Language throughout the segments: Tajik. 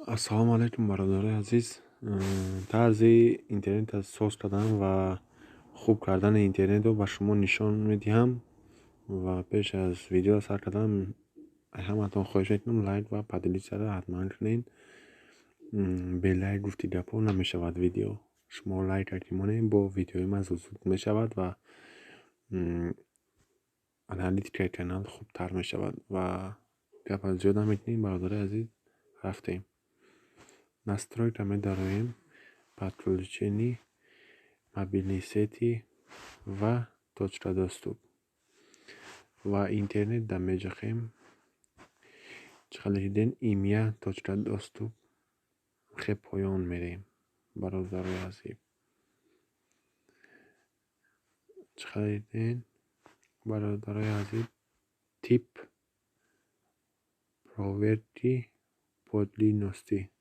Ассалому алайкум, бародарои азиз. Тарзи интернетро соз кардан ва хуб кардани интернетро ба шумо нишон медиҳам. Ва пеш аз видеоро сар кардан ҳаматон хоҳиш мекунам, лайк ва поделиться-ро ҳатман кунед. Бе лайк, гуфти гапҳо, намешавад видео. Шумо лайка ки монед, бо видеои ман зуд зуд мешавад ва аналитикаи канал хубтар мешавад. Ва гапа зиёд намекунем, бародарои азиз, рафтем. Настройка медароем, подключение, мобильные сети ва точка доступ ва интернет да меҷахем. Чӣ қадр дидем, имя, точка доступ, хе поён мерем, бародарои азиз. Чӣ қадр дидем, бародарои азиз, тип проверки подлинности.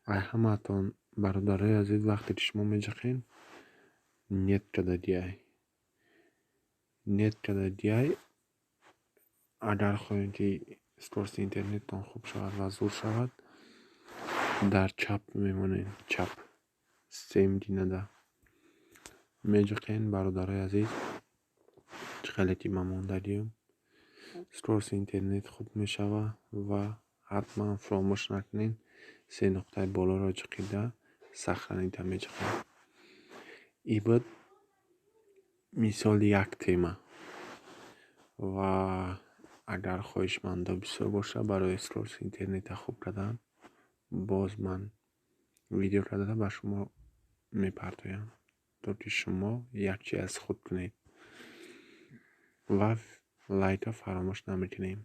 Ай ҳамаатон, бародарои азиз, вақте ки шумо меҷахед, нет кардагиай. Нет кардагиай. Агар хоҳед, ки скорости интернеттон хуб шавад ва зуд шавад, дар чап мемонед, чап семдинада меҷиқен, бародарои азиз. Чӣ хеле ки ман мондагиам, скорости интернет хуб мешавад. Ва ҳатман фаромӯш накунед, се нуқтаи болоро ҷиқида, сохранить меҷиқем. И буд мисоли як тема. Ва агар хоҳишмандо бисёр бошад барои скорости интернета хуб кардан, боз ман видео карда ба шумо мепартоям, то ки шумо як чи аз худ кунед. Ва лайка фаромӯш намекунем.